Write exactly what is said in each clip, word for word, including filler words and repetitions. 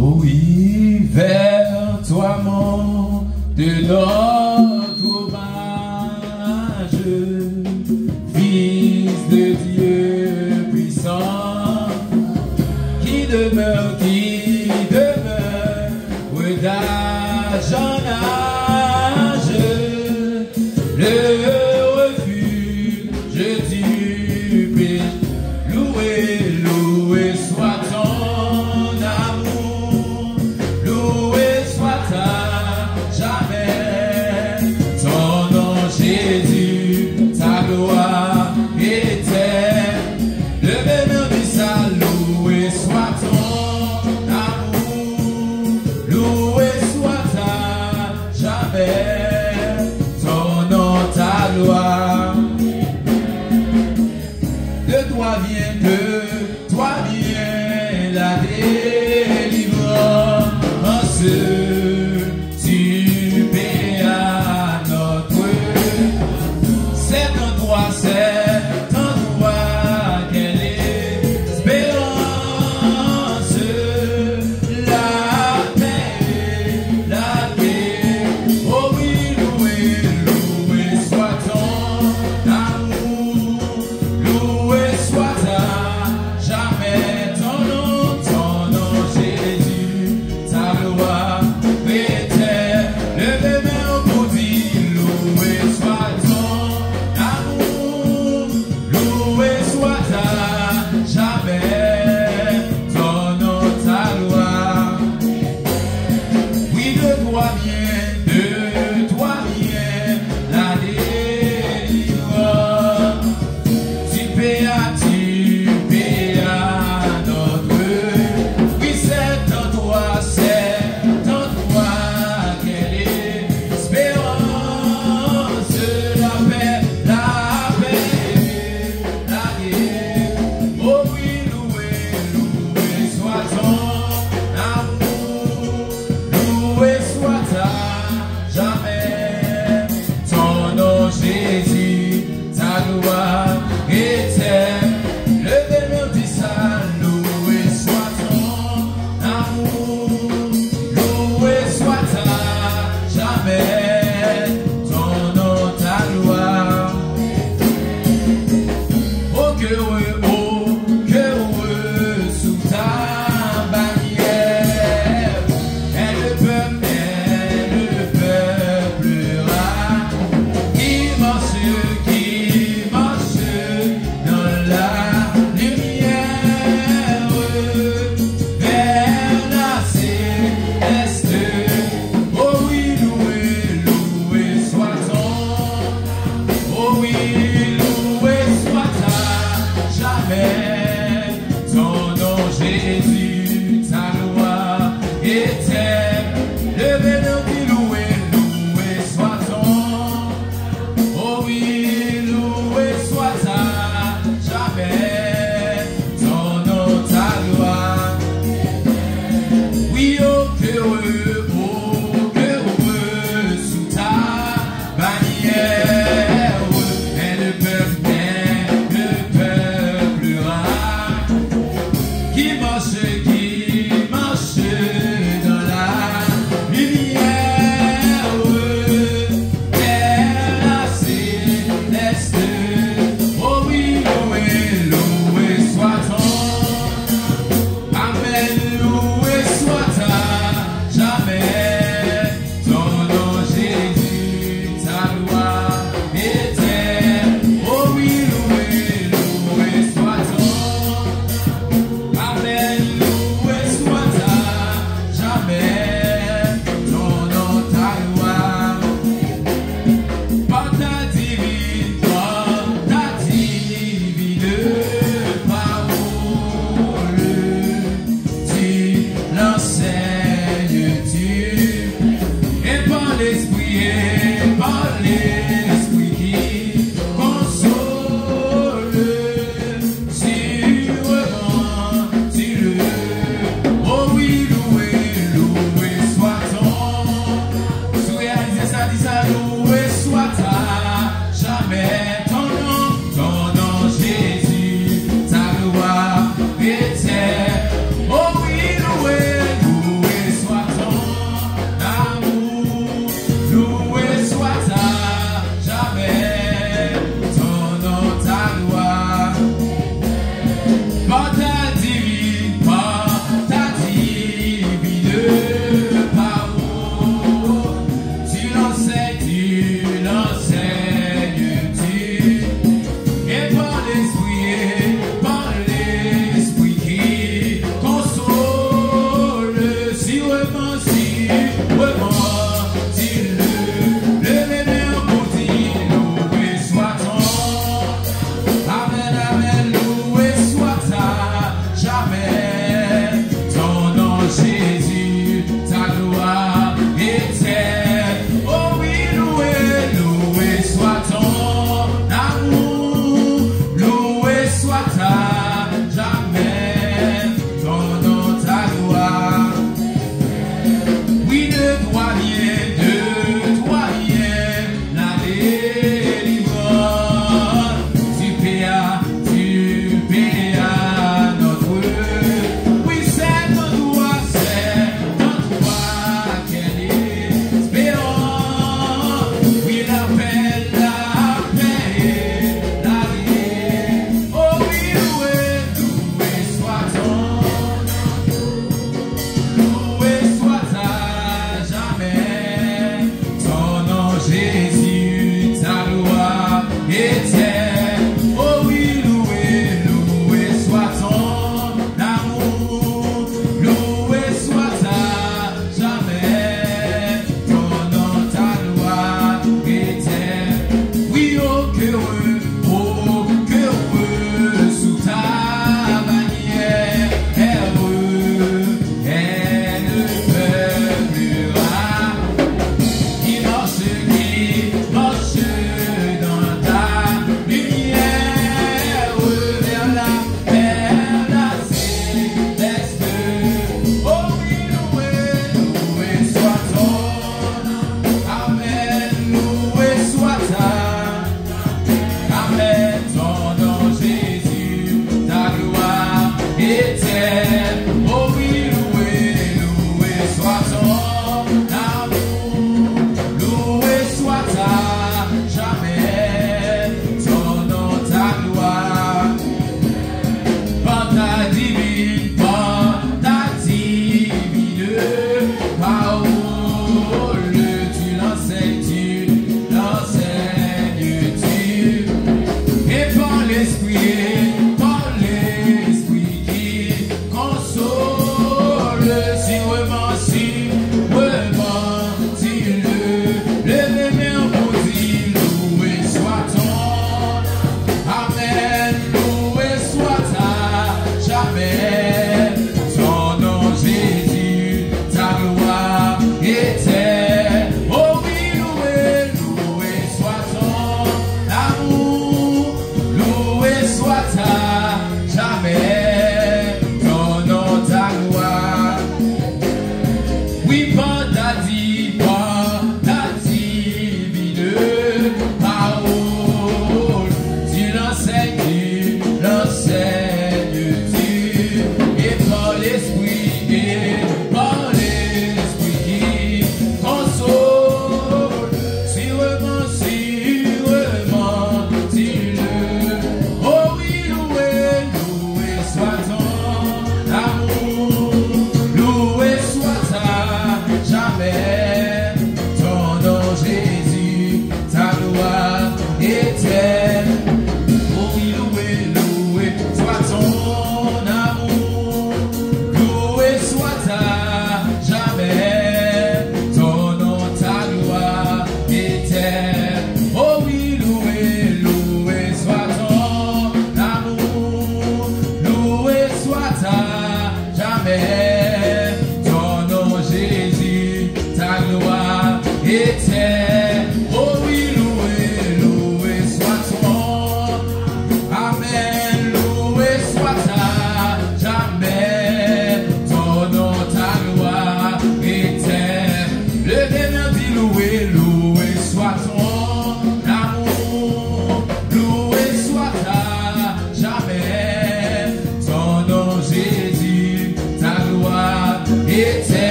Oui, vers toi, monte notre hommage, Fils de Dieu puissant, qui demeure, qui demeure d'âge en âge, le refuge du pécheur. Loué, loué soit ton amour, loué soit à jamais ton nom, Jésus, ta gloire éternelle. Leve men, di sa, loué soit ton amour, loué soit à jamais ton nom, ta gloire. De toi vient, de toi vient la délivrance. Tu payes à notre, cet endroit, cet endroit, quelle espérance, la paix, la paix. Oh oui, loué, loué soit ton amour, loué soit à jamais ton nom, ton nom, Jésus, ta gloire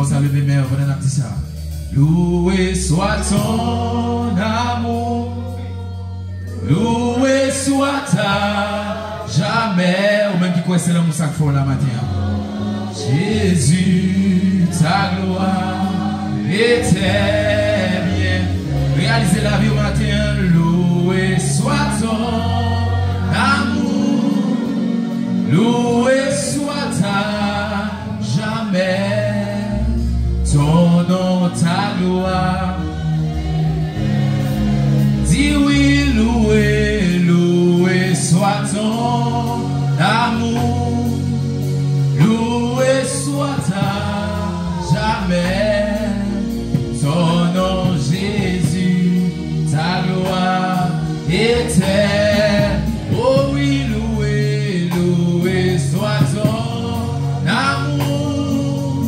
Sa leve men yo pandan n ap di sa. Loué soit ton amour, loué soit à jamais. Ou menm ki kwè se lanmou sa k fè w la maten an. Jésus, ta gloire éternelle. Reyalize lavi w maten an. Loué soit ton amour, loué soit à jamais. Ton nom, ta gloire. Dis oui, loué, loué soit ton amour. Loué soit à jamais. Ton nom, Jésus, ta gloire éternelle. Oh oui, loué, loué soit ton amour.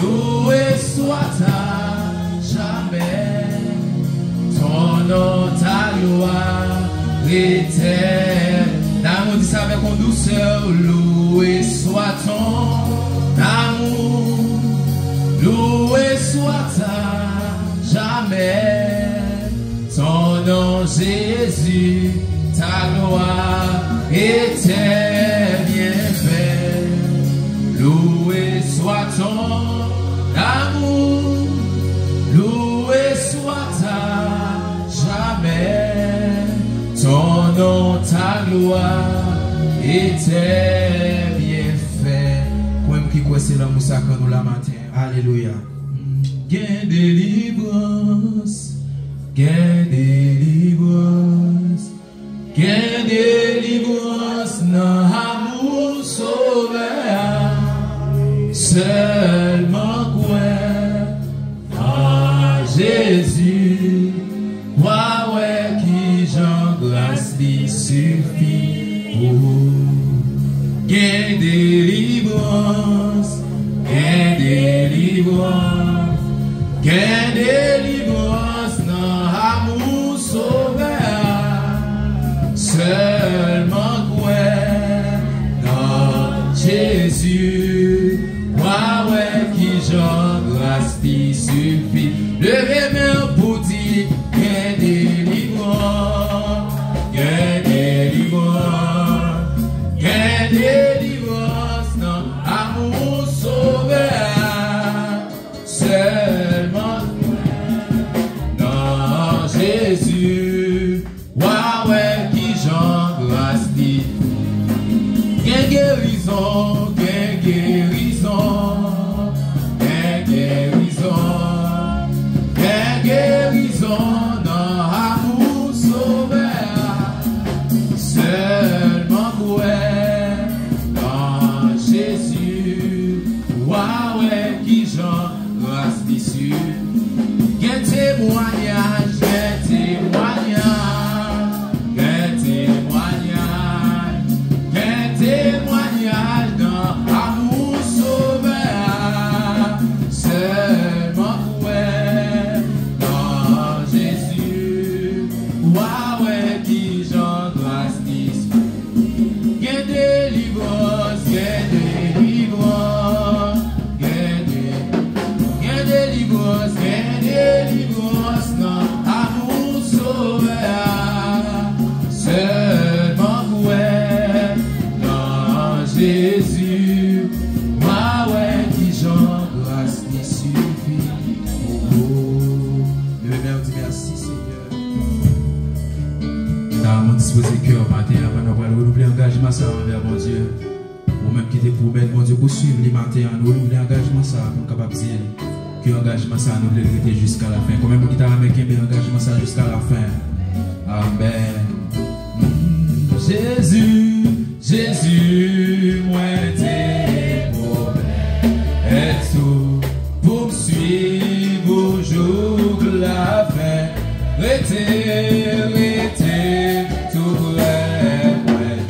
Loué soit à jamais. Ton nom, ta gloire éternelle. Damou, di sa avèk yon dousè. Loué soit ton amour. Loué soit à jamais. Ton nom, Jésus, ta gloire éternelle. Loué soit ton amour, loué soit à jamais. Ton nom, ta gloire éternelle. Ou menm ki kwè se lanmou sa k rann ou la maten. Alelouya. Gen delivrans, gen delivrans, gen delivrans nan amou Sovè a. Sèlman kwè nan Jezi, w a wè kijan gras li sifi pou ou. Gen delivrans, gen delivrans, gen delivrans nan amou Sovè a. Sèlman kwè nan Jezi, w a wè kijan gras li sifi. Leve men w pou di, gen delivrans, gen delivrans, gen delivrans nan amou Sovè a. Sèlman nan Jezi, w a wè kijan gras li. Gen gerizon, gen gerizon, gen gerizon, gen gerizon nan amou Sovè a. Sèlman kwè nan Jezi, w a wè kijan gras li sifi. Gen temwayaj, gen temwayaj, gen temwayaj, gen temwayaj nan amou Sovè a. Sèlman kwè nan Jezi, w a wè kijan gras li sifi. Gen delivrans, gen delivrans, gen de-, gen delivrans, gen delivrans nan amou Sovè a. Sèlman kwè nan Jezi, w a wè kijan gras li sifi pou ou. Leve men w, di mèsi, Senyè. Mèt a, ann dispoze kè w maten an pandan w pral renouvle angajman sa a anvè Bondye. Ou menm ki te pwomèt Bondye pou w swiv li maten an, ann renouvle angajman sa a pou n kapab di l ke angajman sa a nou vle l rete jiska lafen. Konbyen moun ki ta renmen kenbe angajman sa a jiska lafen? Amèn. Jezi, Jezi, mwen te pwomèt ou pou m swiv ou jouk lafen. Rete, rete tou prè mwen,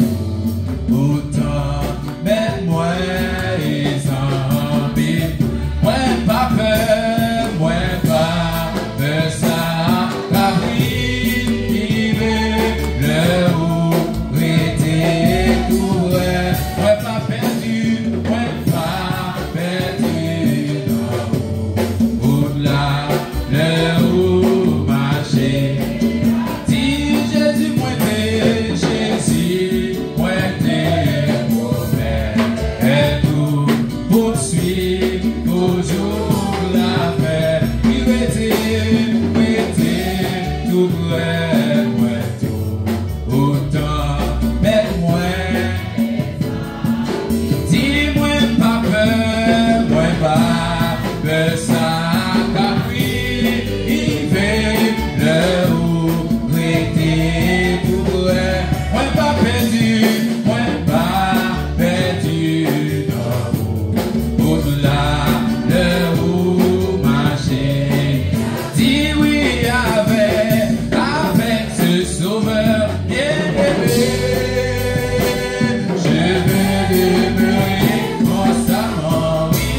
toutan mèt mwen e zanmi. Mwen pa pè, mwen pa pè sa k ap rive lè ou rete tou prè. Mwen pa pèdi, mwen pa pèdi, non. Lè sa k ap rive, lè ou rete tou prè. Mwen pa pèdi, mwen pa pèdi nan ou. Ou la lè ou mache. Di wi avèk, avèk ce Sauveur bien-aimé. Je veux demeurer constamment, oui,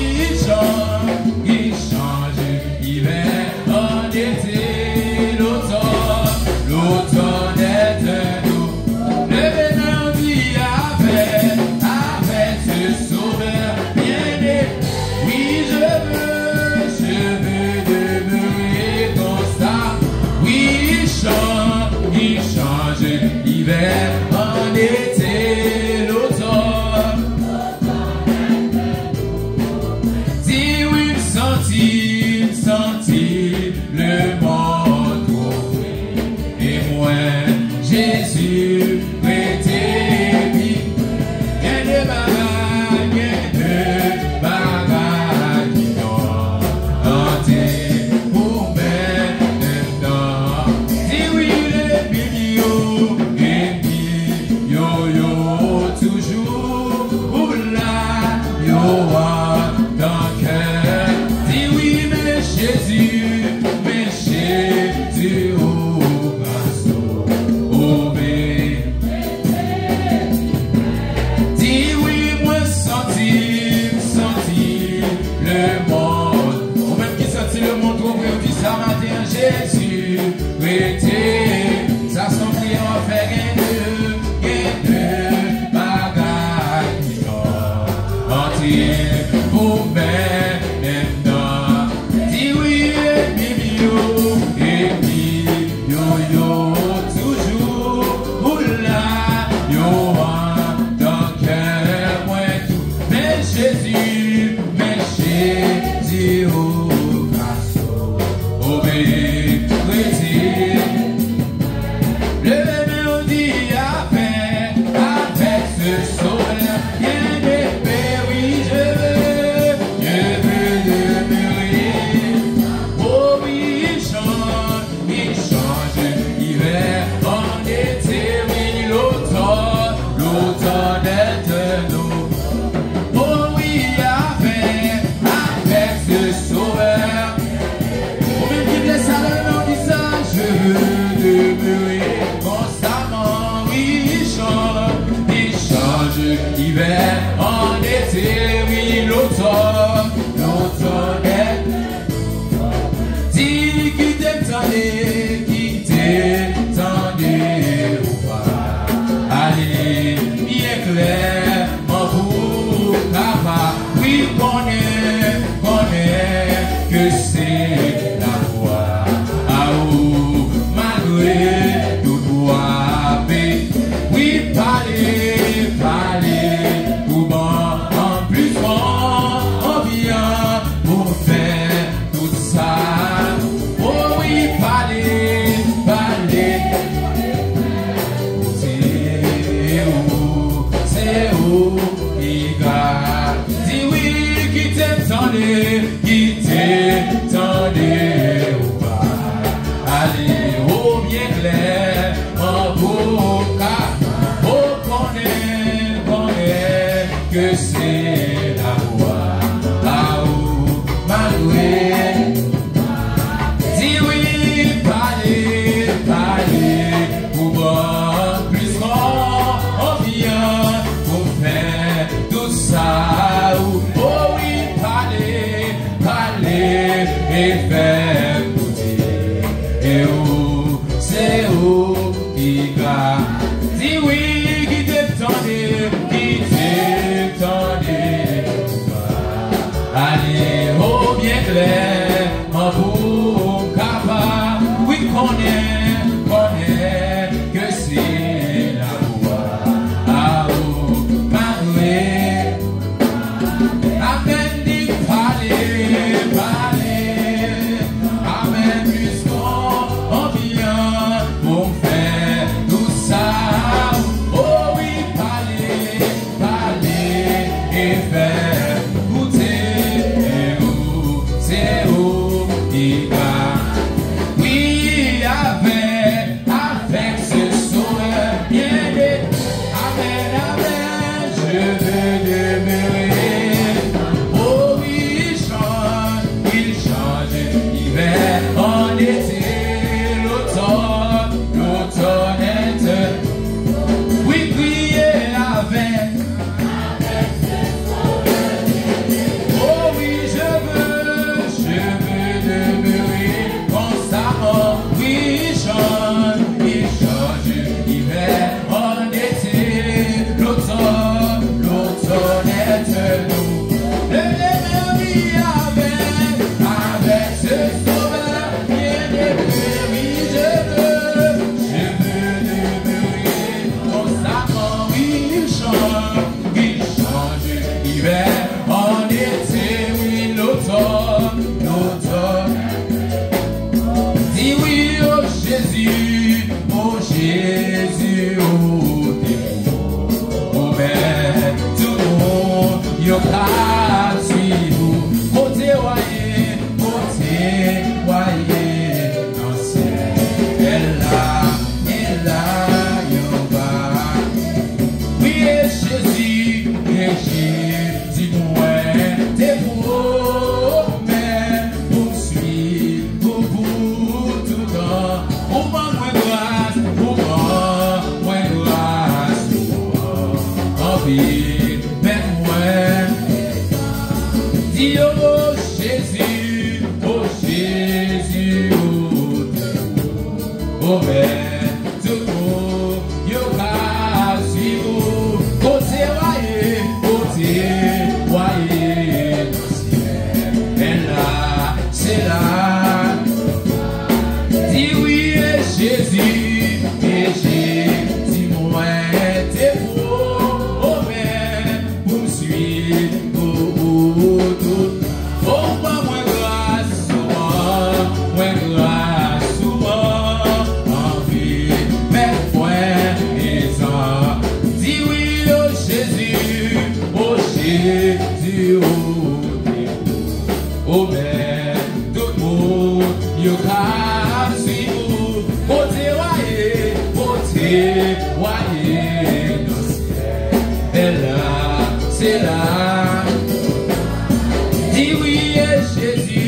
change, il change, hiver en été, l'automne, l'automne est un autre. Leve men, di avèk, avèk ce Sauveur bien-aimé. Oui, je veux, je veux demeurer constamment. Oui, il change, il change, hiver en été, l'automne. Di wi, m santi, m santi lemonn twò pre. E mwen, Jezi, rete pi pre. Gen de bagay, gen de bagay ki tante pou mennen m nan. Di wi, lènmi m yo, enmi yo, yo toujou la, yo andan kè. Di wi, men Jezi, men Jezi, o pa sove. Di wi, mwen santi, m santi lemonn. Ou menm ki santi lemonn twò pre, ou di sa maten an, Jezi, rete. Sa se yon priyè w ap fè, gen de, gen de bagay ki tante pou mennen m nan. Di wi, enmi m yo, enmi yo, yo toujou la, yo andan kè mwen tou. Men Jezi, men Jezi, o pa sove, rete. Leve men w, di avèk, avèk ce Sauveur bien-aimé, oui, je veux, je veux demeurer. Oh oui, il change, il change, hiver en été, oui, l'automne, l'automne est un autre. Oh oui, avèk, avèk ce Sauveur. Ou menm ki vle sa, leve men w, di sa, je veux demeurer constamment, oui, il change, il change, hiver en été, oui, l'automne, l'automne est. Di, kite m tande, kite m tande ou pa ale byen klè. An pou kapa, wi, konnen, konnen ke se lavwa a ou, malgre tout vwa pe. Wi, pale, pale, pou ban an plis bon anbyans pou fè tout sa. O wi, pale, pale. Se ou, se ou ki ka di wi, kite m tande, kite m tande ou pa ale o byen klè, an pou ka o konnen, konnen ke se lavwa a ou, malgre. Di wi, pale, pale, pou ban plis konfyans, pou fè tout sa ou. O wi, pale, pale, e fè m goute. E ou, se ou ki ka. Di wi, kite m tande, kite m tande. Ale o byen klè, an pou m kapa, wi, konnen, konnen ke se lavwa a ou, malgre. Amèn, di pale, pale. Amèn, plis konfyans pou m fè tout sa. O wi, pale, pale, e fè m goute. E ou, Di yo, o Jezi, o Jezi, o Jezi, o mèt tout moun yo ka swiv ou. Kote w a ye, kote w a ye nan syèl la, se la. Di wi, e Jezi, e Jezi, mwen te pwomèt pou m swiv ou, ou tout. O, ban mwen gras ou an, mwen gras ou an, anvi mèt mwen ezan. Di wi, o Jezi, o Jezi, o te pwomèt tout moun yo ka swiv ou. Kote w a ye, kote w a ye nan syèl la, se la. Di wi, e Jezi,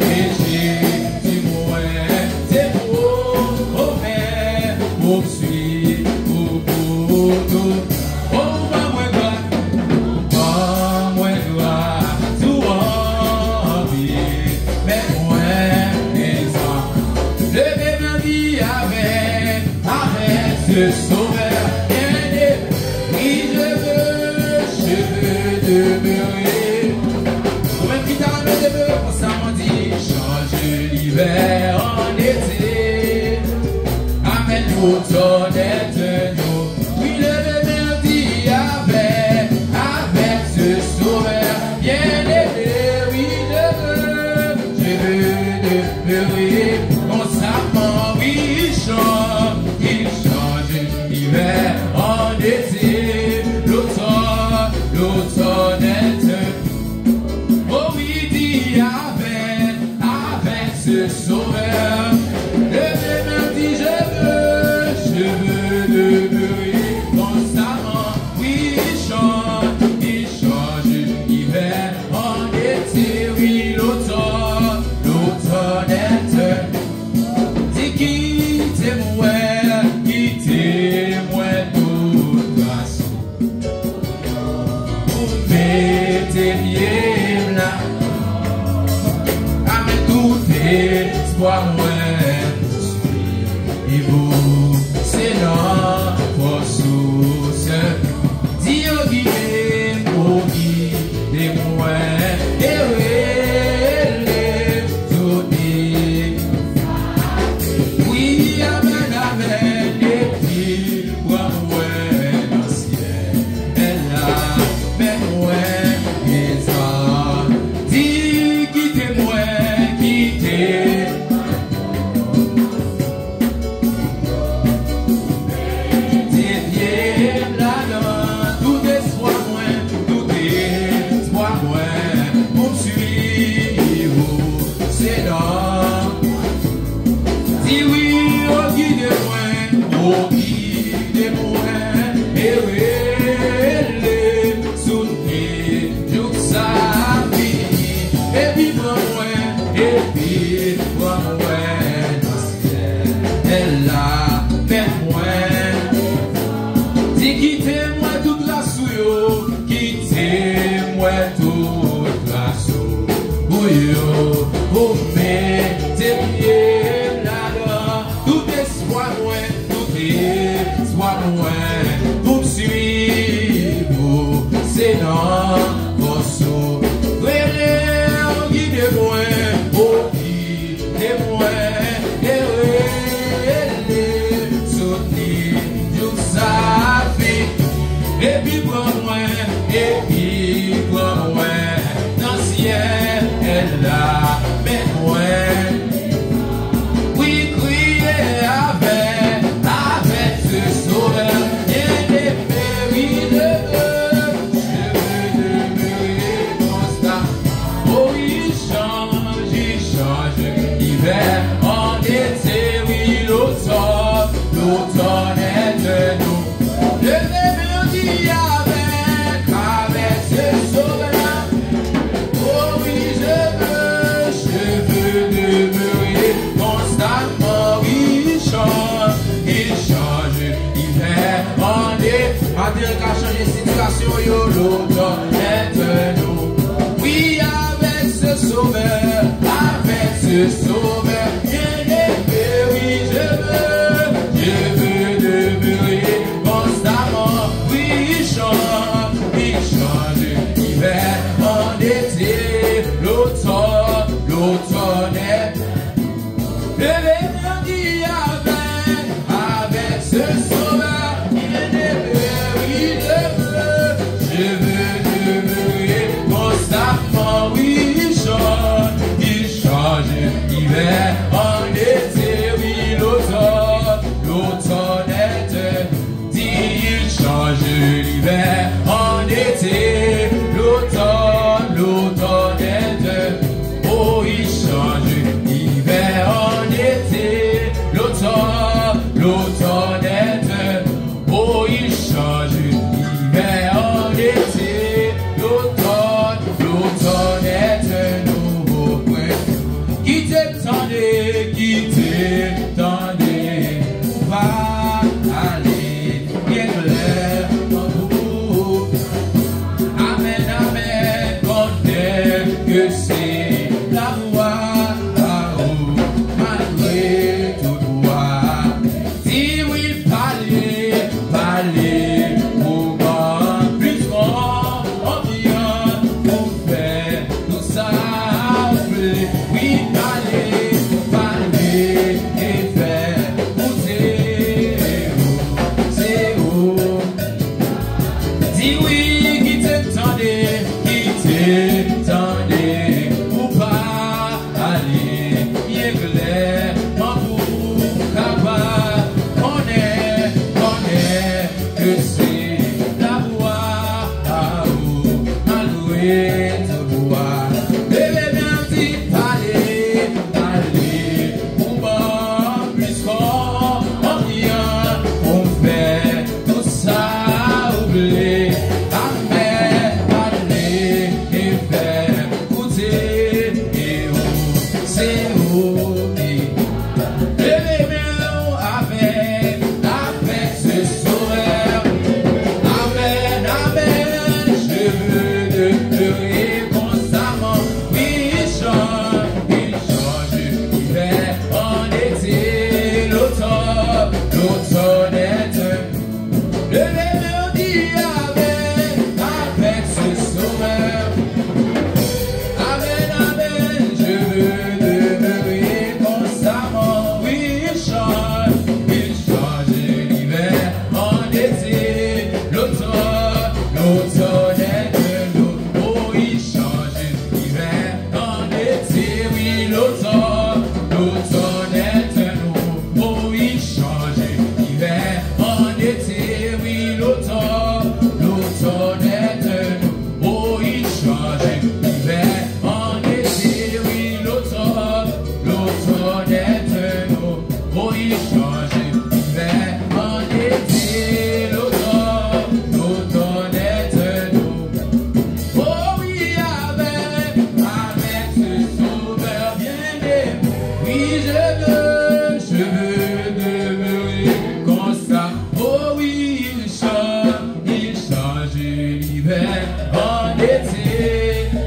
e Jezi, mwen te pwomèt pou m swiv ou pou tout. O, ban mwen gras, ban mwen gras ou an, anvi mèt mwen ezan. Leve m anvi avèk, avèk se Sovè byeneme. Oui, je veux, je veux demeurer. Ou menm ki ta renmen demere konsa, mwen di, chanje livè an ete. Amèn, lotòn ètèn yo. Wi, leve m anvi avèk, avèk se Sovè byeneme. Wi, je veux, je veux demeurer konstamman. Wi, chan-, wi, chanje livè an ete, lotòn, lotòn ètèn. O wi, di avèk, avèk se Sovè. Leve men, di, je veux, je veux demeurer konstamman. Wi, chan-, wi, chanje livè an ete, wi, lotòn, lotòn ètèn. Di kite m wè, kite m wè tout gras ou. Ou mete pye m la. Amèn, tout espwa mwen swiv ou, se nan fòs ou sèl. Di yo gide m, o gide mwen, e rele, soutni. Wi, amèn, amèn, epi pran mwen nan syèl la, men mwen bezwen di kite mwen, kite mwen. Mete pye m ladan tout espwa mwen, tout espwa mwen, pou m swiv ou, se nan. Di wi, o gide mwen, o gide mwen, e rele, soutni, jouk sa fini, epi pran mwen, epi pran mwen nan syèl la, men mwen. Di kite mwen tout gras ou yo, kite mwen tout gras ou yo, ou mete pye m ladan tout espwa mwen, tout espwa mwen, pou m swiv ou, se nan fòs ou. Rele, o gide mwen, o gide mwen, e rele, soutni, jouk sa fini, epi pran mwen, epi pran mwen nan syèl la, men mwen. Wi, kriye avèk, avèk se Sovè byeneme, wi, leve, leve, leve konsa. O wi, chanje, chanje livè an ete, wi, lotòn, lotòn ètèn nou. Leve men, di avèk, avèk se Sovè. O wi, je veux, je veux demeurer constamment, wi, chan-, wi, chanje livè an ete. Maten an ka chanje sitiyasyon yo, lotòn ètèn nou. Wi, Le Sauveur bien-aimé, oui, je veux, je veux demeurer constamment. Oui, il change, il change, l'hiver en été, l'automne, l'automne est. Levez-vous, dis avec, avec ce Sauveur bien-aimé, oui, je veux, je veux demeurer constamment. Oui, il change, il change, l'hiver en été, oui, l'automne, l'automne est. Dis, il change l'hiver en été, l'automne, l'automne est. Oh, il change l'hiver en été, l'automne, l'automne est. Oh, il change l'hiver en été, l'automne, l'automne est un nouveau printemps. Kite m tande, kite m tande, ou pa ale, byen klè, tankou. Amèn, amèn, konnen ke se lavwa a ou, malgre tout vwa. Di wi, pale, pale, pou ban plis konfyans, pou fè tout sa ou vle. Wi, pale, pale, e fè koute ou, se ou. Di wi, kite m tande, kite m tande, ou pa ale byen klè, pou m kapab konnen, konnen ke se lavwa a ou, malgre tout vwa. Leve men, di, pale, pale, pou ban plis konfyans, pou fè tout sa ou vle. Amèn, pale, e fè koute ou, se ou ki leve men ou avèk, avèk ce Sauveur. Amèn, amèn, je veux demeurer constamment. Oui, il change, il change, l'hiver en été, l'automne, l'automne est un. Leve men, di avec, avec ce Sauveur. Amèn, amèn, je veux demeurer constamment. Oui, il change, il change, l'hiver en été, l'automne, l'automne est de nous. Oh, il change, l'hiver en été, oui, l'automne, l'automne est un nouveau. Oh, il change, l'hiver en été, oui, l'automne, l'automne est un nouveau. Oh, il change, l'hiver en été, oui, l'automne, l'automne est un nouveau. Oh, il change, l'hiver en été, l'automne, l'automne est un nouveau. Oh oui, avec, avec ce Sauveur bien-aimé, oui, je veux, je veux demeurer constamment. Oh oui, il change, il change, l'hiver en été,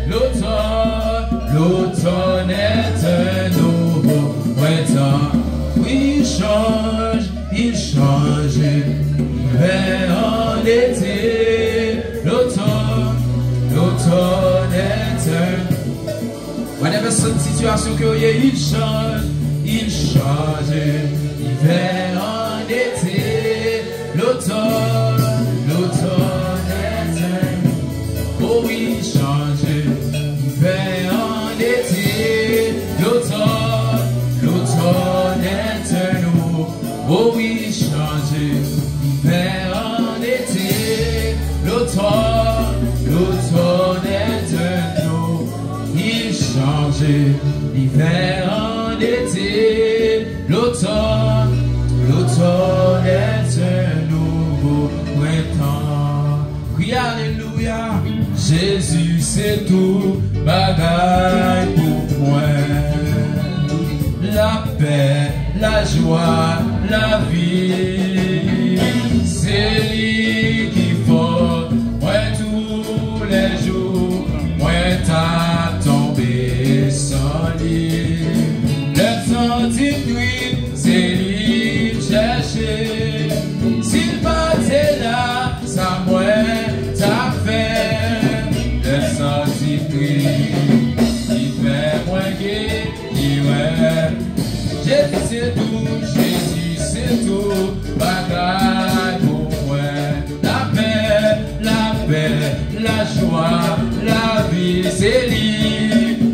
l'automne, l'automne est un nouveau printemps. Oui, il change, il change, l'hiver en été, l'automne, l'automne est un. Whatever sitiyasyon ke w ye, il change, il change, l'hiver en été, l'automne, l'automne est un. Oh oui, il change, l'hiver en été, l'automne, l'automne est un nouveau. Oh oui, change, l'hiver en été, l'automne, l'automne est un nouveau. Il change, l'hiver en été, l'automne, l'automne est un nouveau printemps. Kriye alelouya. Jezi se tout bagay pou mwen. Lapè, lajwa, lavi. Se li ki fòs mwen toulèjou. Mwen ta tonbe san li. Se tou, Jezi se tou bagay pou mwen. Lapè, lapè, lajwa, lavi, se li,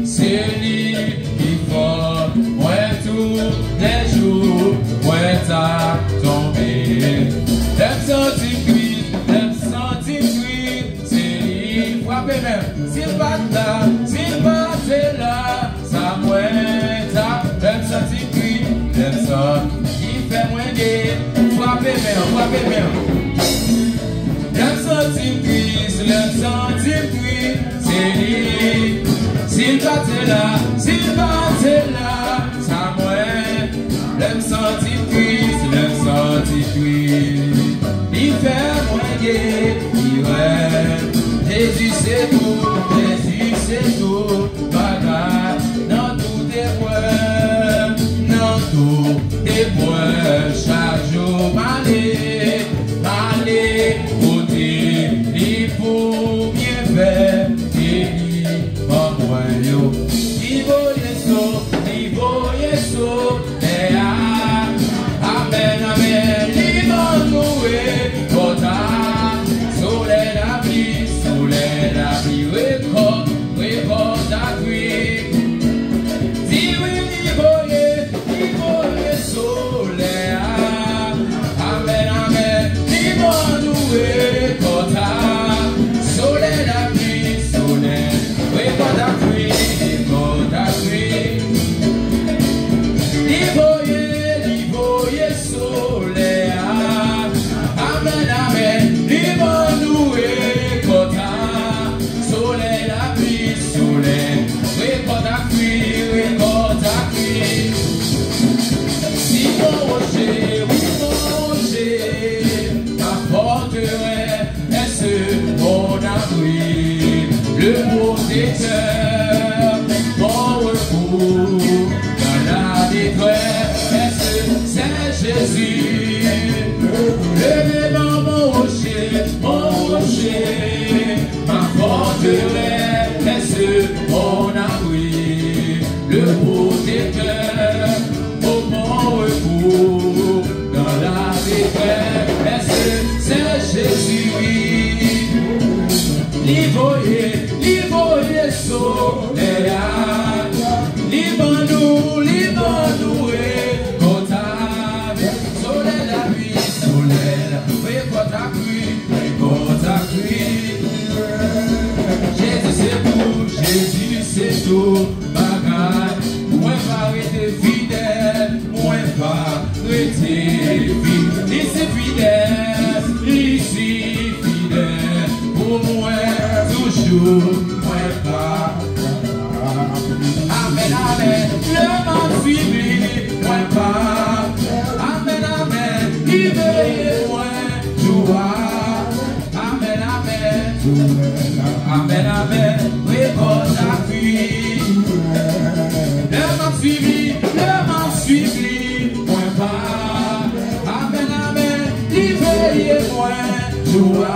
se li ki fò mwen toulejou, mwen ta tonbe. Lè m santi m tris, lè m santi m tris, se li frape men. Si l pa t la, si l pa te la, sa mwen ta, lè m santi m tris, lè m santi li fè mwen gen, frape men, frape men. Lè m santi m tris, lè m santi m tris, se li. Si l pa te la, si l pa te la, sa mwen, lè m santi m tris, lè m santi m tris, li fè mwen gen, li rèd. Jezi se tou, Jezi se tou bagay nan tout eprèv, nan tout eprèv, chak jou m ale, m ale kote li pou byen fè, e li ban mwen yo. Li voye so, li voye solèy la. Amèn, amèn, li ban nou rekòt la. Solèy lapli, solèy lapli, rekòt, rekòt ak fwi. Di wi, li voye, li voye solèy la. Amèn, amèn, li ban nou rekòt la. Solèy lapli, solèy, rekòt ak fwi, rekòt ak fwi. Li voye, li voye solèy la. Amèn, amèn, li ban nou rekòt la. Solèy lapli, solèy, rekòt ak fwi, rekòt ak fwi. Si mon rocher, oui mon rocher, ma forteresse, mon abri, le protecteur, mon recours dans la détresse, c'est Jésus. Leve ban mon rocher, mon rocher, ma forteresse, mon abri, le protecteur, au mon recours dans la détresse, c'est Jésus, oui. Li voye, li voye solèy la, li ban nou, li ban nou rekòt la. Solèy lapli, solèy la, rekòt ak fwi, rekòt ak fwi. Jezi se tou, Jezi se tou bagay. Mwen pa rete fidèl, mwen pa rete fidèl. Li si fidèl, li si fidèl pou mwen toujou, mwen pa. Amèn, amèn. Lè m ap swiv li, mwen pa. Amèn, amèn. Li veye mwen jou a. Amèn, amèn. Amèn, amèn. Rekòt ak fwi. Lè m ap swiv li, lè m ap swiv li, mwen pa. Amèn, amèn. Li veye mwen jou a.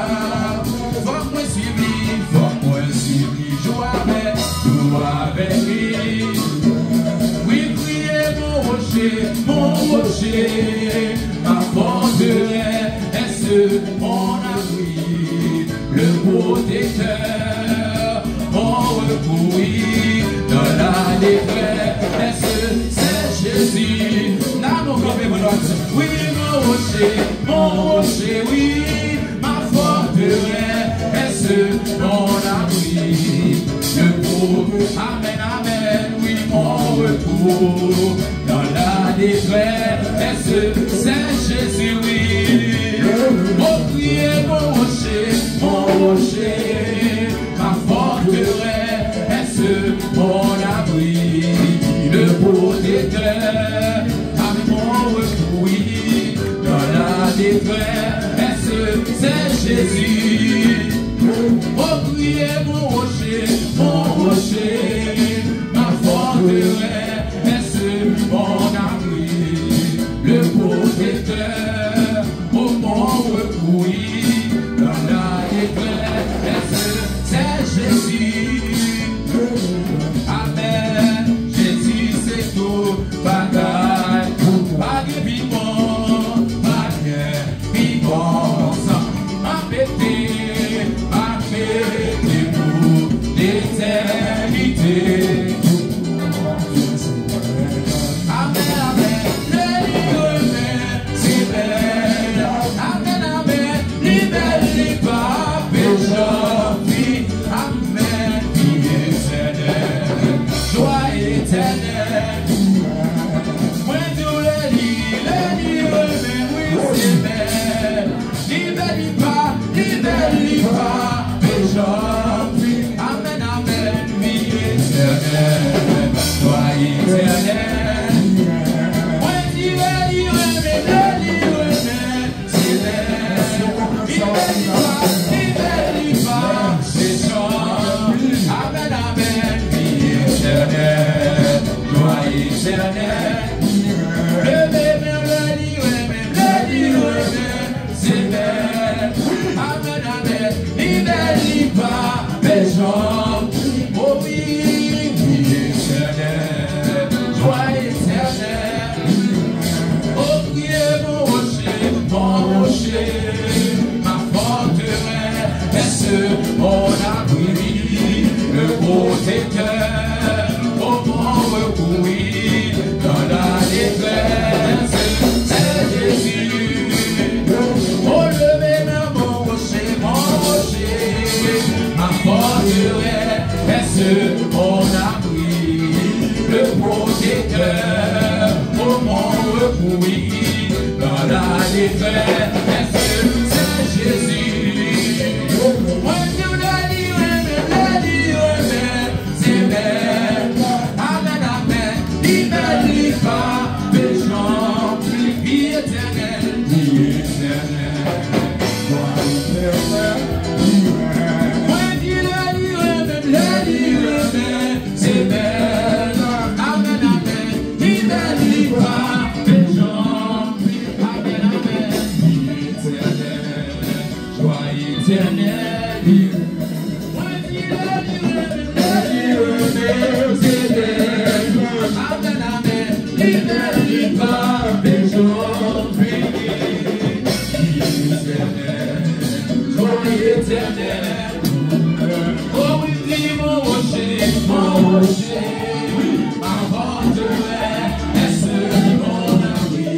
Fòk mwen swiv li, fòk mwen swiv li. Jou avèk, jou avèk li. Wi, kriye mon rocher, mon rocher, ma forteresse, mon abri, le protecteur, mon recours, oui, dans la détresse, c'est Jésus. Nan mon kanpe, mon rocher, oui, mon rocher, mon rocher, oui. Ma forteresse, mon abri, le pauvre. Amèn, amèn, oui, mon recours dans la détresse, c'est Jésus, oui. Mon crier, mon rocher, mon rocher, ma forteresse, mon abri, le protecteur, à mon recours, oui, dans la détresse, c'est Jésus. Mon crier, mon rocher, mon rocher, ma forteresse, mon abri, le protecteur, au mon recours, dans la détresse, c'est Jésus. Amèn. Jezi se tou bagay. Etènèl, glwa etènèl. Mwen di lè li renmen, lè li renmen, se lè li renmen, li pa, li pa, se chan. Amèn, amèn, li etènèl, glwa etènèl. Leve men, lè li renmen, lè li renmen. Se bèl, amèn, amèn. Li bèl, li pa bezwen. O wi, li etènèl, glwa etènèl. O priye mon rocher, mon rocher, ma forteresse, mon abri, le protecteur, au mon recours, dans la détresse, c'est Jésus. O leve men, mon rocher, mon rocher, ma forteresse, mon abri, le protecteur, au mon recours, dans la détresse, c'est Jésus. Mwen di w lè li renmen, lè li renmen. Se bèl, amèn, amèn. Li bèl, li pa bezwen. Li etènèl, li etènèl. Mwen di lè li renmen, lè li renmen. Se bèl, amèn, amèn. Li bèl, li pa bezwen. Amèn, amèn. Li etènèl, glwa etènèl. Mwen di lè li renmen, lè li renmen, se bèl. Amèn, amèn. Li bèl, li pa bezwen fini. Li etènèl, glwa etènèl. O wi, li mon rocher, mon rocher, ma forteresse, mon abri,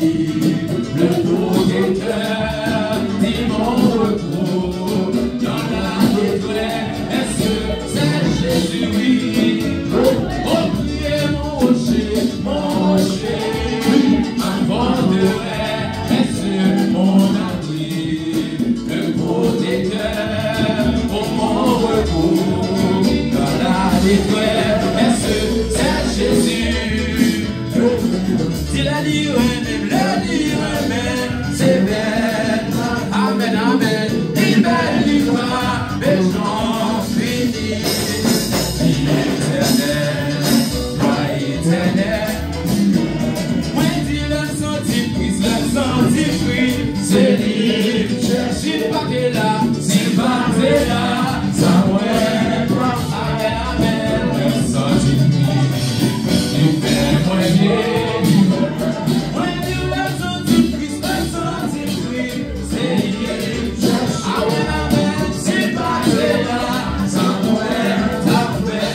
le protecteur, li mon recours dans la détresse, c'est Jésus, oui. O priye mon rocher, mon rocher, ma forteresse, mon abri, le protecteur, au mon recours, dans la détresse, c'est Jésus. Di lè li renmen, lè li renmen, se bèl. Amèn, amèn. Li bèl, li pa bezwen fini. Li etènèl, glwa etènèl. Mwen di lè santi Kris, lè santi Kris, se li. Si l pa te la, si l pa te la, sa mwen pa. Amèn, amèn. Lè santi Kris, li fè mwen byen. Mwen di lè santi Kris, lè santi Kris, se li. Amèn, amèn. Si l pa te la, sa mwen ta fè.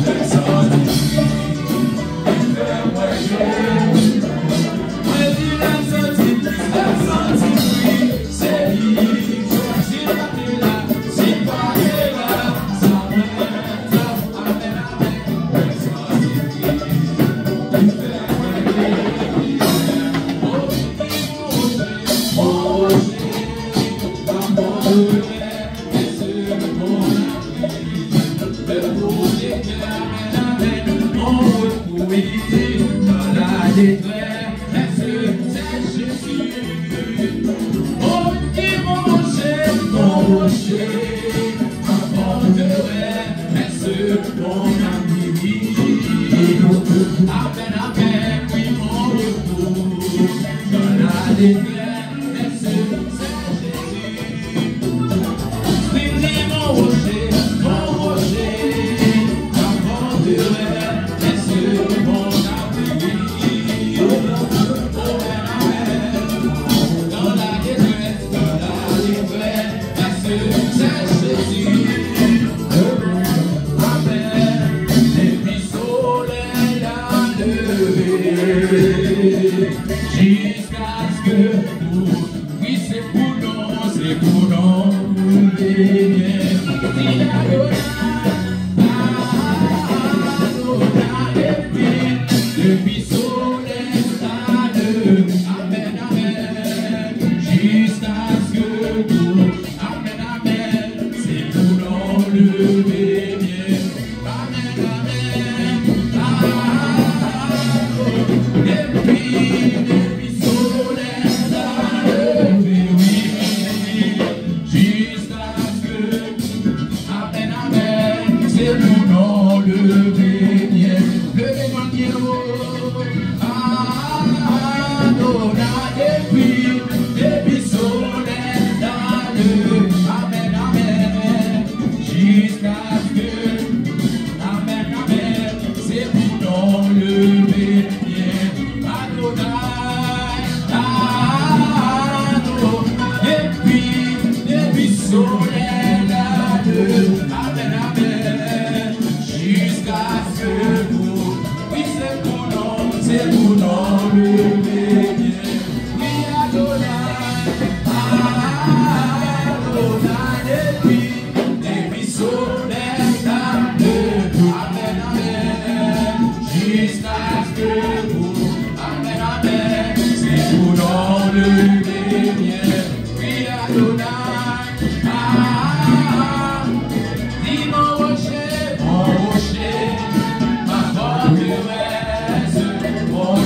Lè santi Kris, Jiskaske Debout. Wi, se pou non, se pou non le Senyè. Wi, Adonai, Adonai, depi, depi solèy la leve. Amèn, amèn. Jiskaske bout. Amèn, amèn. Se pou non le Senyè. Wi, Adonai. Ah, li mon rocher, mon rocher, ma forteresse, mon,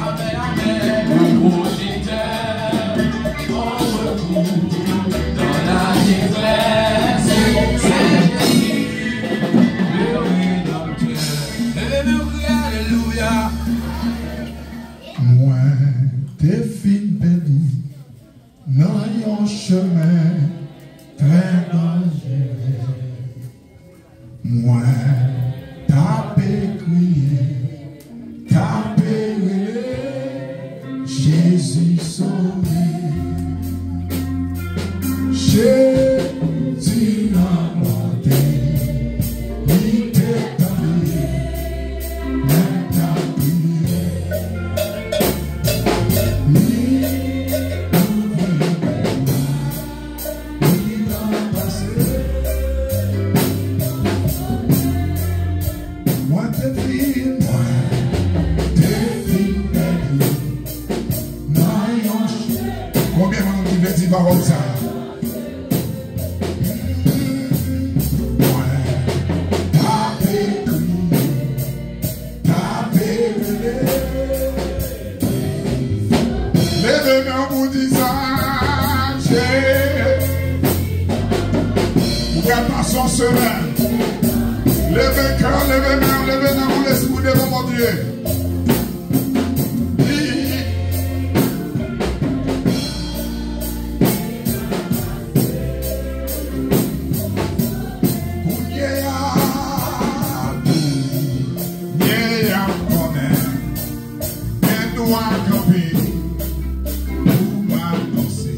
amèn, amèn, mon protecteur, mon recours dans la détresse, c'est Jésus, le Rédempteur. Leve men, kriye alelouya. Mwen te fin pèdi nan yon chemen trè danjere. Mwen t ape kriye, t ape rele, Jezi sove. Jezi nan monte, li te tande, lè m t ap kriye. Li ouvri kè mwen, li ranplase. Mwen te fin, mwen te fin pèdi nan yon ch-, konbyen moun ki vle di pawòl sa a? Mwen t ape kriye, t ape rele. Leve men w pou di sa, Jezi. Ou pral pase yon semèn. Leve kè w, leve men w, leve nanm ou, lespri w devan Bondye. Kounye a, kounye a m konnen. Gen dwa kanpe pou m anonse.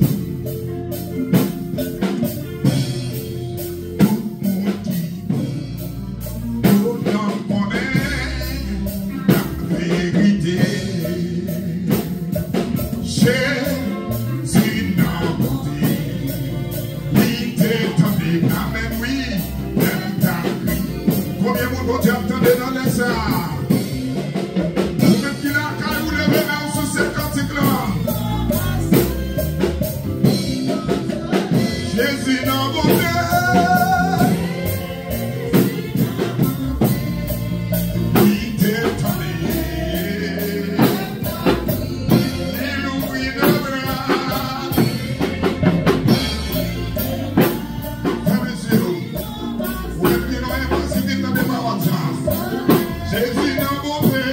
Tout moun ki bon, tout nonm konnen laverite. Jezi nan monte, li te tande. Amèn, wi. Lè m t ap kriye. Konbyen moun Bondye ap tande nan lè sa a? Ou menm ki lakay ou, leve men w sou sèn kantik la. Jezi nan monte. Li te tande. Li louvri de bra. Fèmen zye w. Ou menm ki nan enpasite, tande pawòl sa. Jezi nan monte,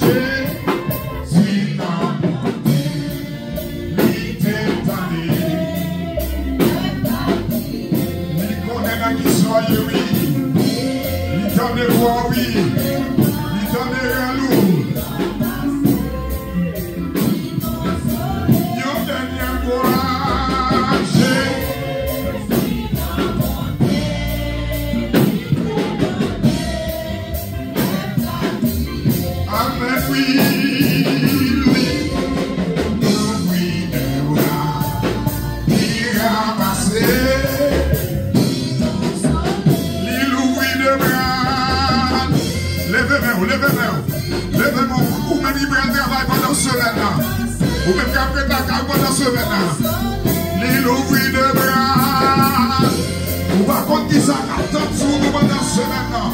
Jezi nan monte. Li te tande. Li konnen nan ki sa w ye, wi. Li tande vwa w, wi. Li tande rèl ou. Yon dènyè fwa, Jezi. Amèn, wi, li louvri de bra, li ranmase, li louvri de bra. Leve men w, leve men w. Leve men w, ou menm ki pral travay pandan semèn nan. Ou menm k ap ret lakay ou pandan semèn nan. Li louvri de bra. Ou pa konn kisa k ap tann sou ou pandan semèn nan.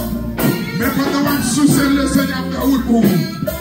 Men pandan w ap souse l, Lesenyè ap fè wout pou ou.